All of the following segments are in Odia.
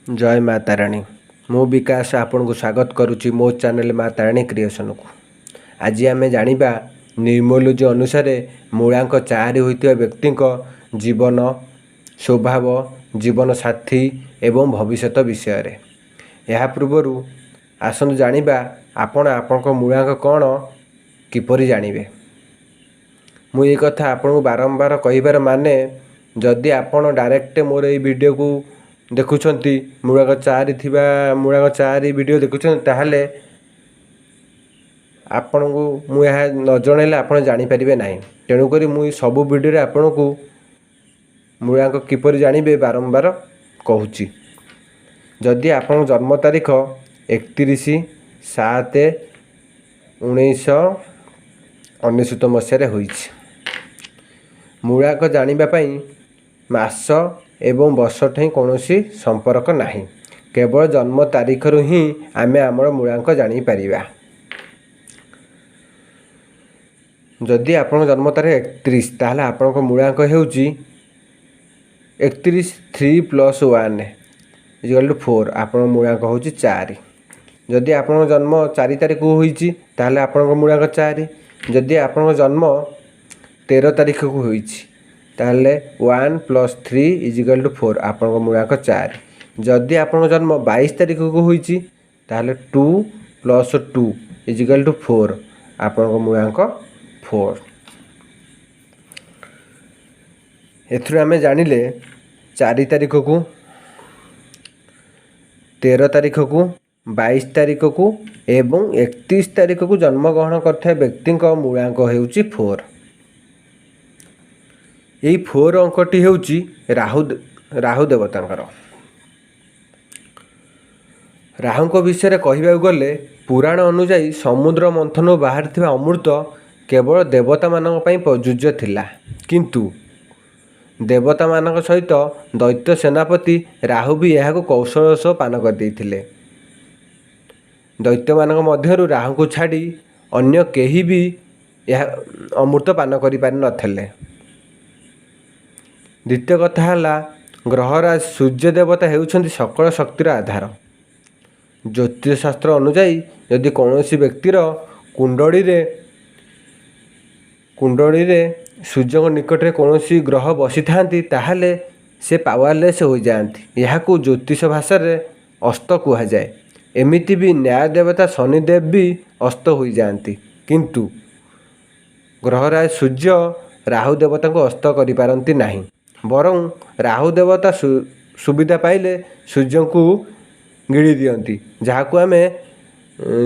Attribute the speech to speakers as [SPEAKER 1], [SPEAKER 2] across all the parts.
[SPEAKER 1] ଜୟ ମା ତାରିଣୀ। ମୁଁ ବିକାଶ ଆପଣଙ୍କୁ ସ୍ୱାଗତ କରୁଛି ମୋ ଚ୍ୟାନେଲ୍ ମା ତାରିଣୀ କ୍ରିଏସନକୁ। ଆଜି ଆମେ ଜାଣିବା ନ୍ୟୁମୋଲୋଜି ଅନୁସାରେ ମୂଳାଙ୍କ 4 ହୋଇଥିବା ବ୍ୟକ୍ତିଙ୍କ ଜୀବନ, ସ୍ୱଭାବ, ଜୀବନସାଥୀ ଏବଂ ଭବିଷ୍ୟତ ବିଷୟରେ। ଏହା ପୂର୍ବରୁ ଆସନ୍ତୁ ଜାଣିବା ଆପଣ ଆପଣଙ୍କ ମୂଳାଙ୍କ କ'ଣ କିପରି ଜାଣିବେ। ମୁଁ ଏ କଥା ଆପଣଙ୍କୁ ବାରମ୍ବାର କହିବାର ମାନେ, ଯଦି ଆପଣ ଡାଇରେକ୍ଟ ମୋର ଏଇ ଭିଡ଼ିଓକୁ ଦେଖୁଛନ୍ତି, ମୂଳାଙ୍କ 4 ଥିବା ମୂଳାଙ୍କ 4 ଭିଡ଼ିଓ ଦେଖୁଛନ୍ତି, ତାହେଲେ ଆପଣଙ୍କୁ ମୁଁ ଏହା ନ ଜଣାଇଲେ ଆପଣ ଜାଣିପାରିବେ ନାହିଁ। ତେଣୁକରି ମୁଁ ସବୁ ଭିଡ଼ିଓରେ ଆପଣଙ୍କୁ ମୂଳାଙ୍କ କିପରି ଜାଣିବେ ବାରମ୍ବାର କହୁଛି। ଯଦି ଆପଣଙ୍କ ଜନ୍ମ ତାରିଖ 31/7/1999 ମସିହାରେ ହୋଇଛି, ମୂଳାଙ୍କ ଜାଣିବା ପାଇଁ ମାସ ଏବଂ ବର୍ଷଠେଇଁ କୌଣସି ସମ୍ପର୍କ ନାହିଁ। କେବଳ ଜନ୍ମ ତାରିଖରୁ ହିଁ ଆମେ ଆମର ମୂଳାଙ୍କ ଜାଣିପାରିବା। ଯଦି ଆପଣଙ୍କ ଜନ୍ମ ତାରିଖ 31, ତାହେଲେ ଆପଣଙ୍କ ମୂଳାଙ୍କ ହେଉଛି 31। 3 ପ୍ଲସ୍ 1 is equal two 4, ଆପଣଙ୍କ ମୂଳାଙ୍କ ହେଉଛି 4। ଯଦି ଆପଣଙ୍କ ଜନ୍ମ 4 ତାରିଖକୁ ହୋଇଛି, ତାହେଲେ ଆପଣଙ୍କ ମୂଳାଙ୍କ 4। ଯଦି ଆପଣଙ୍କ ଜନ୍ମ 13 ତାରିଖକୁ ହୋଇଛି, ତାହେଲେ 1 ପ୍ଲସ୍ 3 is equal two 4, ଆପଣଙ୍କ ମୂଳାଙ୍କ 4। ଯଦି ଆପଣଙ୍କ ଜନ୍ମ 22 ତାରିଖକୁ ହୋଇଛି, ତାହେଲେ 2 ପ୍ଲସ୍ 2 is equal two 4, ଆପଣଙ୍କ ମୂଳାଙ୍କ 4। ଏଥିରୁ ଆମେ ଜାଣିଲେ 4 ତାରିଖକୁ, 13 ତାରିଖକୁ, 22 ତାରିଖକୁ ଏବଂ 31 ତାରିଖକୁ ଜନ୍ମଗ୍ରହଣ କରିଥିବା ବ୍ୟକ୍ତିଙ୍କ ମୂଳାଙ୍କ ହେଉଛି 4। ଏଇ 4 ଅଙ୍କଟି ହେଉଛି ରାହୁ ଦେବତାଙ୍କର। ରାହୁଙ୍କ ବିଷୟରେ କହିବାକୁ ଗଲେ ପୁରାଣ ଅନୁଯାୟୀ ସମୁଦ୍ର ମନ୍ଥନରୁ ବାହାରିଥିବା ଅମୃତ କେବଳ ଦେବତାମାନଙ୍କ ପାଇଁ ପ୍ରଯୁଜ୍ୟ ଥିଲା, କିନ୍ତୁ ଦେବତାମାନଙ୍କ ସହିତ ଦୈତ୍ୟ ସେନାପତି ରାହୁ ବି ଏହାକୁ କୌଶଳ ସହ ପାନ କରିଦେଇଥିଲେ। ଦୈତ୍ୟମାନଙ୍କ ମଧ୍ୟରୁ ରାହୁଙ୍କୁ ଛାଡ଼ି ଅନ୍ୟ କେହି ବି ଏହା ଅମୃତ ପାନ କରିପାରିନଥିଲେ। ଦ୍ୱିତୀୟ କଥା ହେଲା, ଗ୍ରହରାଜ ସୂର୍ଯ୍ୟ ଦେବତା ହେଉଛନ୍ତି ସକଳ ଶକ୍ତିର ଆଧାର। ଜ୍ୟୋତିଷଶାସ୍ତ୍ର ଅନୁଯାୟୀ ଯଦି କୌଣସି ବ୍ୟକ୍ତିର କୁଣ୍ଡଳୀରେ ସୂର୍ଯ୍ୟଙ୍କ ନିକଟରେ କୌଣସି ଗ୍ରହ ବସିଥାନ୍ତି, ତାହେଲେ ସେ ପାୱାରଲେସ୍ ହୋଇଯାଆନ୍ତି। ଏହାକୁ ଜ୍ୟୋତିଷ ଭାଷାରେ ଅସ୍ତ କୁହାଯାଏ। ଏମିତି ବି ନ୍ୟାୟ ଦେବତା ଶନିଦେବ ବି ଅସ୍ତ ହୋଇଯାଆନ୍ତି, କିନ୍ତୁ ଗ୍ରହରାଜ ସୂର୍ଯ୍ୟ ରାହୁ ଦେବତାଙ୍କୁ ଅସ୍ତ କରିପାରନ୍ତି ନାହିଁ। ବରଂ ରାହୁ ଦେବତା ସୁବିଧା ପାଇଲେ ସୂର୍ଯ୍ୟଙ୍କୁ ଗିଳି ଦିଅନ୍ତି, ଯାହାକୁ ଆମେ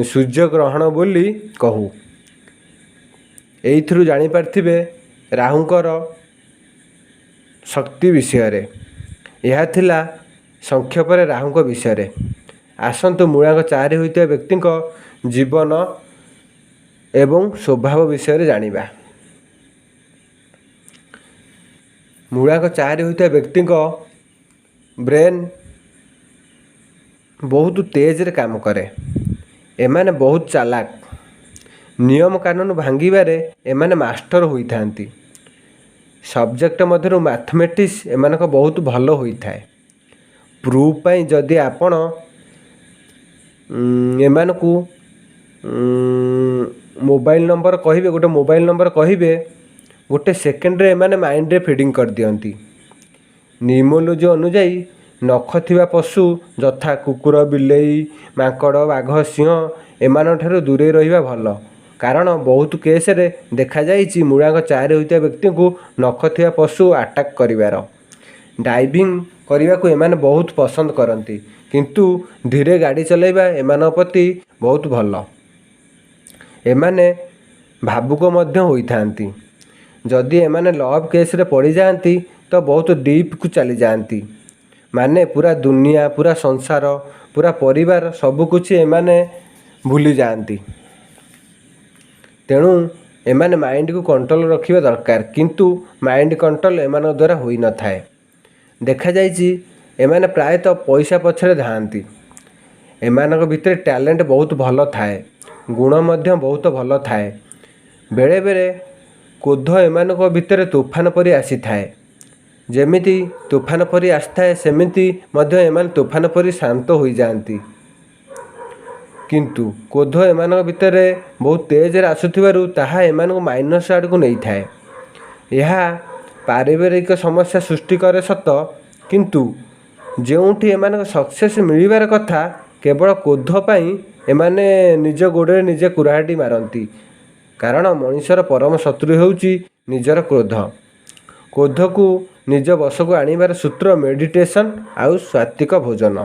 [SPEAKER 1] ସୂର୍ଯ୍ୟଗ୍ରହଣ ବୋଲି କହୁ। ଏଇଥିରୁ ଜାଣିପାରିଥିବେ ରାହୁଙ୍କର ଶକ୍ତି ବିଷୟରେ। ଏହା ଥିଲା ସଂକ୍ଷେପରେ ରାହୁଙ୍କ ବିଷୟରେ। ଆସନ୍ତୁ ମୂଳାଙ୍କ 4 ହୋଇଥିବା ବ୍ୟକ୍ତିଙ୍କ ଜୀବନ ଏବଂ ସ୍ୱଭାବ ବିଷୟରେ ଜାଣିବା। ମୂଳାଙ୍କ 4 ହୋଇଥିବା ବ୍ୟକ୍ତିଙ୍କ ବ୍ରେନ୍ ବହୁତ ତେଜରେ କାମ କରେ। ଏମାନେ ବହୁତ ଚାଲାକ। ନିୟମ କାନୁନ ଭାଙ୍ଗିବାରେ ଏମାନେ ମାଷ୍ଟର ହୋଇଥାନ୍ତି। ସବଜେକ୍ଟ ମଧ୍ୟରୁ ମ୍ୟାଥମେଟିକ୍ସ ଏମାନଙ୍କ ବହୁତ ଭଲ ହୋଇଥାଏ। ପ୍ରୁଫ୍ ପାଇଁ ଯଦି ଆପଣ ଏମାନଙ୍କୁ ମୋବାଇଲ ନମ୍ବର କହିବେ, ଗୋଟେ ମୋବାଇଲ ନମ୍ବର କହିବେ, ଗୋଟେ ସେକେଣ୍ଡରେ ଏମାନେ ମାଇଣ୍ଡରେ ଫିଡ଼ିଂ କରିଦିଅନ୍ତି। ନ୍ୟୁମୋଲୋଜି ଅନୁଯାୟୀ ନଖ ଥିବା ପଶୁ ଯଥା କୁକୁର, ବିଲେଇ, ମାଙ୍କଡ଼, ବାଘ, ସିଂହ ଏମାନଙ୍କଠାରୁ ଦୂରେଇ ରହିବା ଭଲ। କାରଣ ବହୁତ କେସ୍ରେ ଦେଖାଯାଇଛି ମୂଳାଙ୍କ 4 ହୋଇଥିବା ବ୍ୟକ୍ତିଙ୍କୁ ନଖ ଥିବା ପଶୁ ଆଟାକ୍ କରିବାର। ଡ୍ରାଇଭିଂ କରିବାକୁ ଏମାନେ ବହୁତ ପସନ୍ଦ କରନ୍ତି, କିନ୍ତୁ ଧୀରେ ଗାଡ଼ି ଚଲାଇବା ଏମାନଙ୍କ ପ୍ରତି ବହୁତ ଭଲ। ଏମାନେ ଭାବୁକ ମଧ୍ୟ ହୋଇଥାନ୍ତି। ଯଦି ଏମାନେ ଲଭ୍ କେସ୍ରେ ପଡ଼ିଯାଆନ୍ତି ତ ବହୁତ ଡିପ୍କୁ ଚାଲିଯାଆନ୍ତି, ମାନେ ପୁରା ଦୁନିଆ, ପୁରା ସଂସାର, ପୁରା ପରିବାର ସବୁକିଛି ଏମାନେ ଭୁଲିଯାଆନ୍ତି। ତେଣୁ ଏମାନେ ମାଇଣ୍ଡକୁ କଣ୍ଟ୍ରୋଲ ରଖିବା ଦରକାର, କିନ୍ତୁ ମାଇଣ୍ଡ କଣ୍ଟ୍ରୋଲ ଏମାନଙ୍କ ଦ୍ୱାରା ହୋଇନଥାଏ। ଦେଖାଯାଇଛି ଏମାନେ ପ୍ରାୟତଃ ପଇସା ପଛରେ ଧାଆନ୍ତି। ଏମାନଙ୍କ ଭିତରେ ଟ୍ୟାଲେଣ୍ଟ ବହୁତ ଭଲ ଥାଏ, ଗୁଣ ମଧ୍ୟ ବହୁତ ଭଲ ଥାଏ। ବେଳେବେଳେ କ୍ରୋଧ ଏମାନଙ୍କ ଭିତରେ ତୋଫାନ ପରି ଆସିଥାଏ। ଯେମିତି ତୋଫାନ ପରି ଆସିଥାଏ, ସେମିତି ମଧ୍ୟ ଏମାନେ ତୋଫାନ ପରି ଶାନ୍ତ ହୋଇଯାଆନ୍ତି। କିନ୍ତୁ କ୍ରୋଧ ଏମାନଙ୍କ ଭିତରେ ବହୁତ ତେଜରେ ଆସୁଥିବାରୁ ତାହା ଏମାନଙ୍କୁ ମାଇନସ୍ ଆଡ଼କୁ ନେଇଥାଏ। ଏହା ପାରିବାରିକ ସମସ୍ୟା ସୃଷ୍ଟି କରେ ସତ, କିନ୍ତୁ ଯେଉଁଠି ଏମାନଙ୍କ ସକ୍ସେସ୍ ମିଳିବାର କଥା, କେବଳ କ୍ରୋଧ ପାଇଁ ଏମାନେ ନିଜ ଗୋଡ଼ରେ ନିଜେ କୁରାଢ଼ି ମାରନ୍ତି। କାରଣ ମଣିଷର ପରମ ଶତ୍ରୁ ହେଉଛି ନିଜର କ୍ରୋଧ। କ୍ରୋଧକୁ ନିଜ ବଶକୁ ଆଣିବାର ସୂତ୍ର ମେଡ଼ିଟେସନ୍ ଆଉ ସାତ୍ତ୍ୱିକ ଭୋଜନ।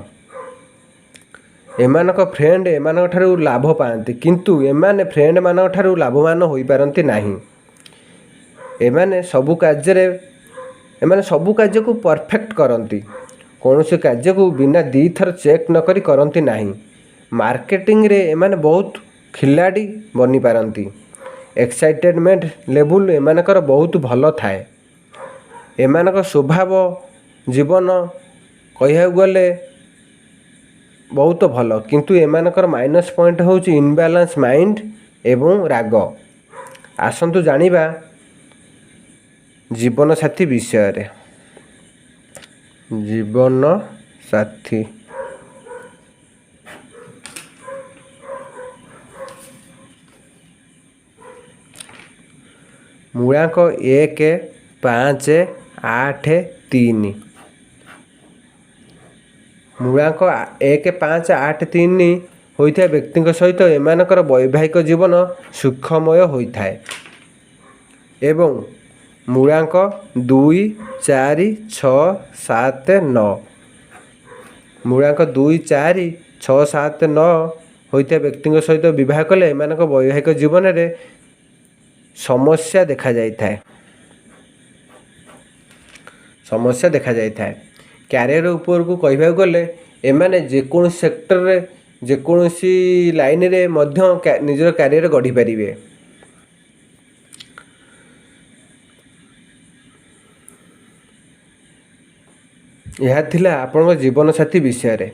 [SPEAKER 1] ଏମାନଙ୍କ ଫ୍ରେଣ୍ଡ ଏମାନଙ୍କ ଠାରୁ ଲାଭ ପାଆନ୍ତି, କିନ୍ତୁ ଏମାନେ ଫ୍ରେଣ୍ଡମାନଙ୍କ ଠାରୁ ଲାଭବାନ ହୋଇପାରନ୍ତି ନାହିଁ। ଏମାନେ ସବୁ କାର୍ଯ୍ୟରେ ଏମାନେ ସବୁ କାର୍ଯ୍ୟକୁ ପରଫେକ୍ଟ କରନ୍ତି। କୌଣସି କାର୍ଯ୍ୟକୁ ବିନା ଦୁଇଥର ଚେକ୍ ନକରି କରନ୍ତି ନାହିଁ। ମାର୍କେଟିଂରେ ଏମାନେ ବହୁତ ଖିଲାଡ଼ି ବନିପାରନ୍ତି। ଏକ୍ସାଇଟେଡ଼ମେଣ୍ଟ ଲେବୁଲ୍ ଏମାନଙ୍କର ବହୁତ ଭଲ ଥାଏ। ଏମାନଙ୍କ ସ୍ୱଭାବ ଜୀବନ କହିବାକୁ ଗଲେ ବହୁତ ଭଲ, କିନ୍ତୁ ଏମାନଙ୍କର ମାଇନସ୍ ପଏଣ୍ଟ ହେଉଛି ଇନବାଲାନ୍ସ ମାଇଣ୍ଡ ଏବଂ ରାଗ। ଆସନ୍ତୁ ଜାଣିବା ଜୀବନସାଥୀ ବିଷୟରେ। ଜୀବନସାଥୀ ମୂଳାଙ୍କ 1, 5, 8, 3। ମୂଳାଙ୍କ 1, 5, 8, 3 ହୋଇଥିବା ବ୍ୟକ୍ତିଙ୍କ ସହିତ ଏମାନଙ୍କର ବୈବାହିକ ଜୀବନ ସୁଖମୟ ହୋଇଥାଏ ଏବଂ ମୂଳାଙ୍କ 2, 4, 6, 7, 9, ମୂଳାଙ୍କ 2, 4, 6, 7, 9 ହୋଇଥିବା ବ୍ୟକ୍ତିଙ୍କ ସହିତ ବିବାହ କଲେ ଏମାନଙ୍କ ବୈବାହିକ ଜୀବନରେ ସମସ୍ୟା ଦେଖାଯାଇଥାଏ, ସମସ୍ୟା ଦେଖାଯାଇଥାଏ। କ୍ୟାରିୟର ଉପରକୁ କହିବାକୁ ଗଲେ ଏମାନେ ଯେକୌଣସି ସେକ୍ଟରରେ, ଯେକୌଣସି ଲାଇନରେ ମଧ୍ୟ ନିଜର କ୍ୟାରିୟର ଗଢ଼ିପାରିବେ। ଏହା ଥିଲା ଆପଣଙ୍କ ଜୀବନସାଥୀ ବିଷୟରେ।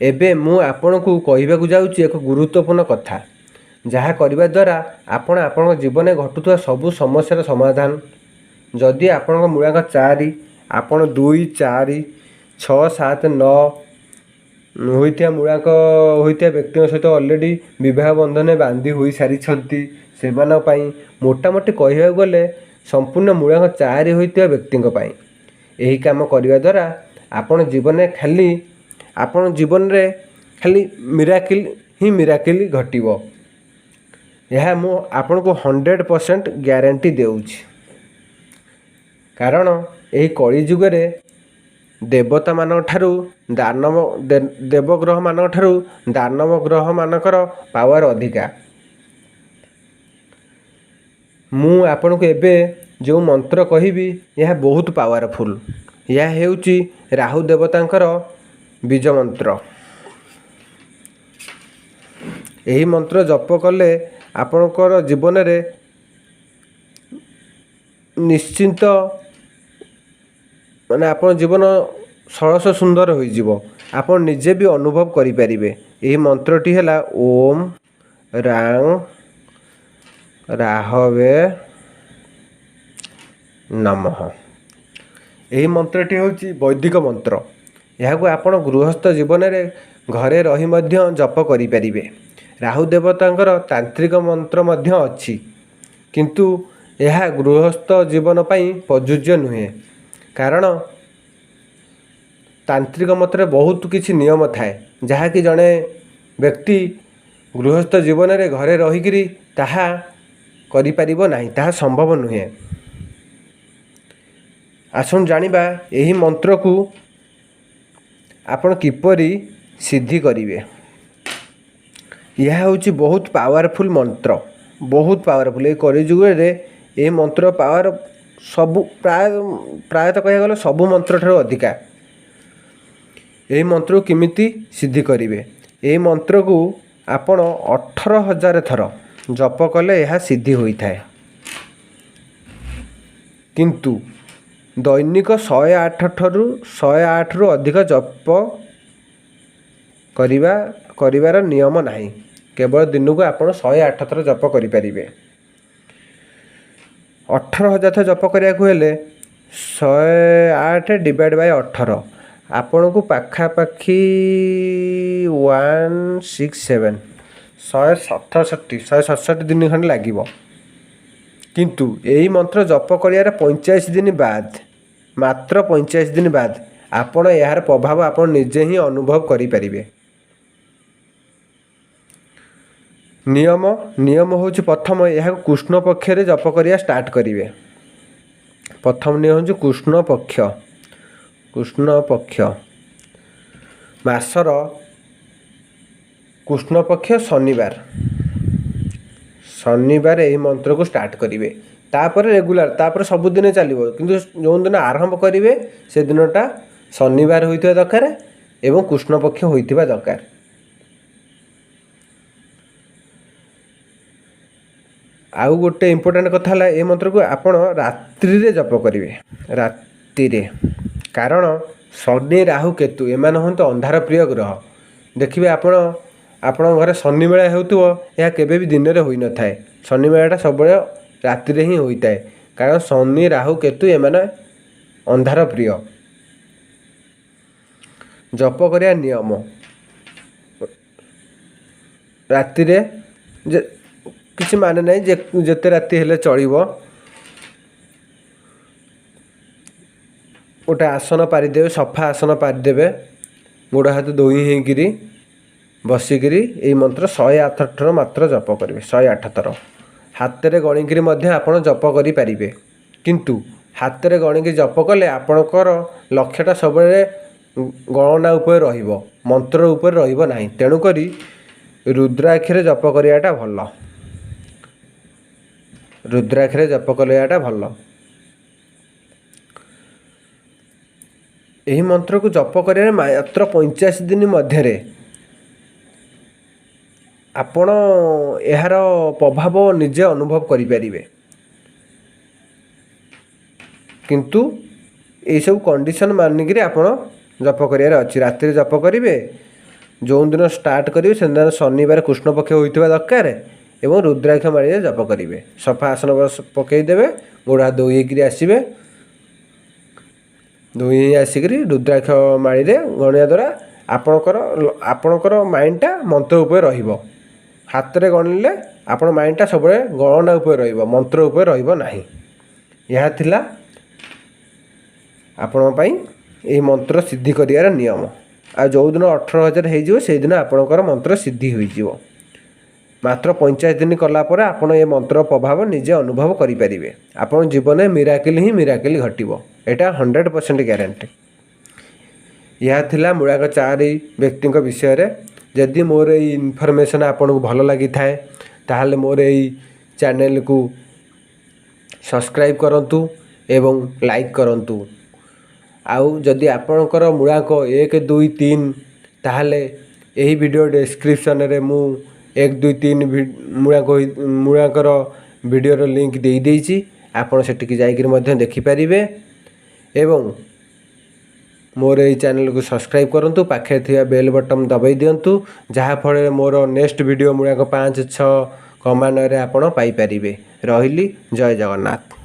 [SPEAKER 1] ଏବେ ମୁଁ ଆପଣଙ୍କୁ କହିବାକୁ ଯାଉଛି ଏକ ଗୁରୁତ୍ୱପୂର୍ଣ୍ଣ କଥା, ଯାହା କରିବା ଦ୍ୱାରା ଆପଣ ଆପଣଙ୍କ ଜୀବନରେ ଘଟୁଥିବା ସବୁ ସମସ୍ୟାର ସମାଧାନ। ଯଦି ଆପଣଙ୍କ ମୂଳାଙ୍କ 4, ଆପଣ 2, 4, 6, 7, 9 ହୋଇଥିବା ମୂଳାଙ୍କ ହୋଇଥିବା ବ୍ୟକ୍ତିଙ୍କ ସହିତ ଅଲରେଡ଼ି ବିବାହ ବନ୍ଧନରେ ବାନ୍ଧି ହୋଇସାରିଛନ୍ତି, ସେମାନଙ୍କ ପାଇଁ, ମୋଟାମୋଟି କହିବାକୁ ଗଲେ ସମ୍ପୂର୍ଣ୍ଣ ମୂଳାଙ୍କ 4 ହୋଇଥିବା ବ୍ୟକ୍ତିଙ୍କ ପାଇଁ ଏହି କାମ କରିବା ଦ୍ୱାରା ଆପଣ ଜୀବନରେ ଖାଲି ମିରାକିଲ୍ ହିଁ ମିରାକିଲ୍ ଘଟିବ। ଏହା ମୁଁ ଆପଣଙ୍କୁ 100% ଗ୍ୟାରେଣ୍ଟି ଦେଉଛି। କାରଣ ଏହି କଳିଯୁଗରେ ଦେବତାମାନଙ୍କ ଠାରୁ ଦାନବ, ଦେବଗ୍ରହମାନଙ୍କ ଠାରୁ ଦାନବ ଗ୍ରହମାନଙ୍କର ପାୱାର ଅଧିକା। ମୁଁ ଆପଣଙ୍କୁ ଏବେ ଯେଉଁ ମନ୍ତ୍ର କହିବି, ଏହା ବହୁତ ପାୱାରଫୁଲ୍। ଏହା ହେଉଛି ରାହୁ ଦେବତାଙ୍କର ବୀଜ ମନ୍ତ୍ର। ଏହି ମନ୍ତ୍ର ଜପ କଲେ ଆପଣଙ୍କର ଜୀବନରେ ନିଶ୍ଚିନ୍ତ, ମାନେ ଆପଣଙ୍କ ଜୀବନ ସରସ ସୁନ୍ଦର ହୋଇଯିବ, ଆପଣ ନିଜେ ବି ଅନୁଭବ କରିପାରିବେ। ଏହି ମନ୍ତ୍ରଟି ହେଲା ଓମ୍ ରାଂ ରାହବେ ନମଃ। ଏହି ମନ୍ତ୍ରଟି ହେଉଛି ବୈଦିକ ମନ୍ତ୍ର। ଏହାକୁ ଆପଣ ଗୃହସ୍ଥ ଜୀବନରେ ଘରେ ରହି ମଧ୍ୟ ଜପ କରିପାରିବେ। ରାହୁ ଦେବତାଙ୍କର ତାନ୍ତ୍ରିକ ମନ୍ତ୍ର ମଧ୍ୟ ଅଛି, କିନ୍ତୁ ଏହା ଗୃହସ୍ଥ ଜୀବନ ପାଇଁ ପ୍ରଯୁଜ୍ୟ ନୁହେଁ। କାରଣ ତାନ୍ତ୍ରିକ ମତରେ ବହୁତ କିଛି ନିୟମ ଥାଏ, ଯାହାକି ଜଣେ ବ୍ୟକ୍ତି ଗୃହସ୍ଥ ଜୀବନରେ ଘରେ ରହିକରି ତାହା କରିପାରିବ ନାହିଁ, ତାହା ସମ୍ଭବ ନୁହେଁ। ଆସନ୍ତୁ ଜାଣିବା ଏହି ମନ୍ତ୍ରକୁ ଆପଣ କିପରି ସିଦ୍ଧି କରିବେ। ଏହା ହେଉଛି ବହୁତ ପାୱାରଫୁଲ୍ ମନ୍ତ୍ର, ବହୁତ ପାୱାରଫୁଲ୍। ଏହି କଳିଯୁଗରେ ଏହି ମନ୍ତ୍ର ପାୱାର ସବୁ ପ୍ରାୟତଃ କହିବାକୁ ଗଲେ ସବୁ ମନ୍ତ୍ର ଠାରୁ ଅଧିକା। ଏହି ମନ୍ତ୍ରକୁ କେମିତି ସିଦ୍ଧି କରିବେ? ଏହି ମନ୍ତ୍ରକୁ ଆପଣ 18,000 ଥର ଜପ କଲେ ଏହା ସିଦ୍ଧି ହୋଇଥାଏ। କିନ୍ତୁ ଦୈନିକ 108 ଠାରୁ 108ରୁ ଅଧିକ ଜପ କରିବାର ନିୟମ ନାହିଁ। କେବଳ ଦିନକୁ ଆପଣ 108 ଥର ଜପ କରିପାରିବେ। 18,000 ଥର ଜପ କରିବାକୁ ହେଲେ 108 ଡିଭାଇଡ଼ ବାଇ 18, ଆପଣଙ୍କୁ ପାଖାପାଖି 167, 167, 167 ଦିନ ଖଣ୍ଡେ ଲାଗିବ। କିନ୍ତୁ ଏହି ମନ୍ତ୍ର ଜପ କରିବାର 45 ଦିନ ବାଦ, ମାତ୍ର 45 ଦିନ ବାଦ ଆପଣ ଏହାର ପ୍ରଭାବ ଆପଣ ନିଜେ ହିଁ ଅନୁଭବ କରିପାରିବେ। ନିୟମ ହେଉଛି, ପ୍ରଥମ ଏହାକୁ କୃଷ୍ଣ ପକ୍ଷରେ ଜପ କରିବା ଷ୍ଟାର୍ଟ କରିବେ। ପ୍ରଥମ ନିୟମ ହେଉଛି କୃଷ୍ଣ ପକ୍ଷ, କୃଷ୍ଣ ପକ୍ଷ ମାସର କୃଷ୍ଣ ପକ୍ଷ ଶନିବାର, ଶନିବାର ଏହି ମନ୍ତ୍ରକୁ ଷ୍ଟାର୍ଟ କରିବେ। ତାପରେ ରେଗୁଲାର, ତାପରେ ସବୁଦିନ ଚାଲିବ। କିନ୍ତୁ ଯେଉଁଦିନ ଆରମ୍ଭ କରିବେ ସେଦିନଟା ଶନିବାର ହୋଇଥିବା ଦରକାର ଏବଂ କୃଷ୍ଣ ପକ୍ଷ ହୋଇଥିବା ଦରକାର। ଆଉ ଗୋଟେ ଇମ୍ପୋର୍ଟାଣ୍ଟ କଥା ହେଲା, ଏ ମନ୍ତ୍ରକୁ ଆପଣ ରାତ୍ରିରେ ଜପ କରିବେ, ରାତିରେ। କାରଣ ଶନି, ରାହୁ, କେତୁ ଏମାନେ ହୁଅନ୍ତୁ ଅନ୍ଧାର ପ୍ରିୟ ଗ୍ରହ। ଦେଖିବେ ଆପଣ, ଆପଣଙ୍କ ଘରେ ଶନି ମେଳା ହେଉଥିବ, ଏହା କେବେ ବି ଦିନରେ ହୋଇନଥାଏ। ଶନି ମେଳାଟା ସବୁବେଳେ ରାତିରେ ହିଁ ହୋଇଥାଏ, କାରଣ ଶନି, ରାହୁ, କେତୁ ଏମାନେ ଅନ୍ଧାର ପ୍ରିୟ। ଜପ କରିବା ନିୟମ ରାତିରେ, ଯେ କିଛି ମାନେ ନାହିଁ, ଯେ ଯେତେ ରାତି ହେଲେ ଚଳିବ। ଗୋଟେ ଆସନ ପାରିଦେବେ, ସଫା ଆସନ ପାରିଦେବେ, ଗୋଡ଼ ହାତ ଧୋଇ ହେଇକିରି ବସିକିରି ଏଇ ମନ୍ତ୍ର 108 ଥର ମାତ୍ର ଜପ କରିବେ। 108 ଥର ହାତରେ ଗଣିକିରି ମଧ୍ୟ ଆପଣ ଜପ କରିପାରିବେ। କିନ୍ତୁ ହାତରେ ଗଣିକି ଜପ କଲେ ଆପଣଙ୍କର ଲକ୍ଷ୍ୟଟା ସବୁବେଳେ ଗଣନା ଉପରେ ରହିବ, ମନ୍ତ୍ର ଉପରେ ରହିବ ନାହିଁ। ତେଣୁକରି ରୁଦ୍ରାକ୍ଷରେ ଜପ କରିବାଟା ଭଲ, ରୁଦ୍ରାକ୍ଷରେ ଜପ କରିବାଟା ଭଲ। ଏହି ମନ୍ତ୍ରକୁ ଜପ କରିବାରେ ମାତ୍ର 45 ଦିନ ମଧ୍ୟରେ ଆପଣ ଏହାର ପ୍ରଭାବ ନିଜେ ଅନୁଭବ କରିପାରିବେ। କିନ୍ତୁ ଏଇସବୁ କଣ୍ଡିସନ୍ ମାନିକିରି ଆପଣ ଜପ କରିବାର ଅଛି। ରାତିରେ ଜପ କରିବେ, ଯେଉଁଦିନ ଷ୍ଟାର୍ଟ କରିବେ ସେଦିନ ଶନିବାର କୃଷ୍ଣପକ୍ଷ ହୋଇଥିବା ଦରକାର ଏବଂ ରୁଦ୍ରାକ୍ଷ ମାଳିରେ ଜପ କରିବେ। ସଫା ଆସନ ପକାଇଦେବେ, ଗୋଡ଼ ହାତ ଧୋଇ ହେଇକିରି ଆସିବେ। ଧୋଇ ହେଇ ଆସିକିରି ରୁଦ୍ରାକ୍ଷ ମାଳିରେ ଗଣିବା ଦ୍ୱାରା ଆପଣଙ୍କର ମାଇଣ୍ଡଟା ମନ୍ତ୍ର ଉପରେ ରହିବ। ହାତରେ ଗଣିଲେ ଆପଣ ମାଇଣ୍ଡଟା ସବୁବେଳେ ଗଣନା ଉପରେ ରହିବ, ମନ୍ତ୍ର ଉପରେ ରହିବ ନାହିଁ। ଏହା ଥିଲା ଆପଣଙ୍କ ପାଇଁ ଏହି ମନ୍ତ୍ର ସିଦ୍ଧି କରିବାର ନିୟମ। ଆଉ ଯେଉଁଦିନ 18,000 ହେଇଯିବ, ସେଇଦିନ ଆପଣଙ୍କର ମନ୍ତ୍ର ସିଦ୍ଧି ହୋଇଯିବ। ମାତ୍ର 45 ଦିନ କଲା ପରେ ଆପଣ ଏ ମନ୍ତ୍ର ପ୍ରଭାବ ନିଜେ ଅନୁଭବ କରିପାରିବେ। ଆପଣଙ୍କ ଜୀବନରେ ମିରାକିଲ୍ ହିଁ ମିରାକିଲ୍ ଘଟିବ, ଏଇଟା 100% ଗ୍ୟାରେଣ୍ଟି। ଏହା ଥିଲା ମୂଳାଙ୍କ 4 ବ୍ୟକ୍ତିଙ୍କ ବିଷୟରେ। ଯଦି ମୋର ଏଇ ଇନଫର୍ମେସନ୍ ଆପଣଙ୍କୁ ଭଲ ଲାଗିଥାଏ, ତାହେଲେ ମୋର ଏଇ ଚ୍ୟାନେଲକୁ ସବସ୍କ୍ରାଇବ୍ କରନ୍ତୁ ଏବଂ ଲାଇକ୍ କରନ୍ତୁ। ଆଉ ଯଦି ଆପଣଙ୍କର ମୂଳାଙ୍କ 1, 2, 3, ତାହେଲେ ଏହି ଭିଡ଼ିଓ ଡେସ୍କ୍ରିପସନ୍ରେ ମୁଁ 1, 2, 3 ମୂଳାଙ୍କ ମୂଳାଙ୍କର ଭିଡ଼ିଓର ଲିଙ୍କ୍ ଦେଇଦେଇଛି, ଆପଣ ସେଠିକି ଯାଇକରି ମଧ୍ୟ ଦେଖିପାରିବେ। ଏବଂ ମୋର ଏଇ ଚ୍ୟାନେଲକୁ ସବସ୍କ୍ରାଇବ୍ କରନ୍ତୁ, ପାଖରେ ଥିବା ବେଲ୍ ବଟନ୍ ଦବାଇ ଦିଅନ୍ତୁ, ଯାହାଫଳରେ ମୋର ନେକ୍ସଟ ଭିଡ଼ିଓ ମୂଳାଙ୍କ 5, 6 କ୍ରମାନ୍ୱୟରେ ଆପଣ ପାଇପାରିବେ। ରହିଲି, ଜୟ ଜଗନ୍ନାଥ।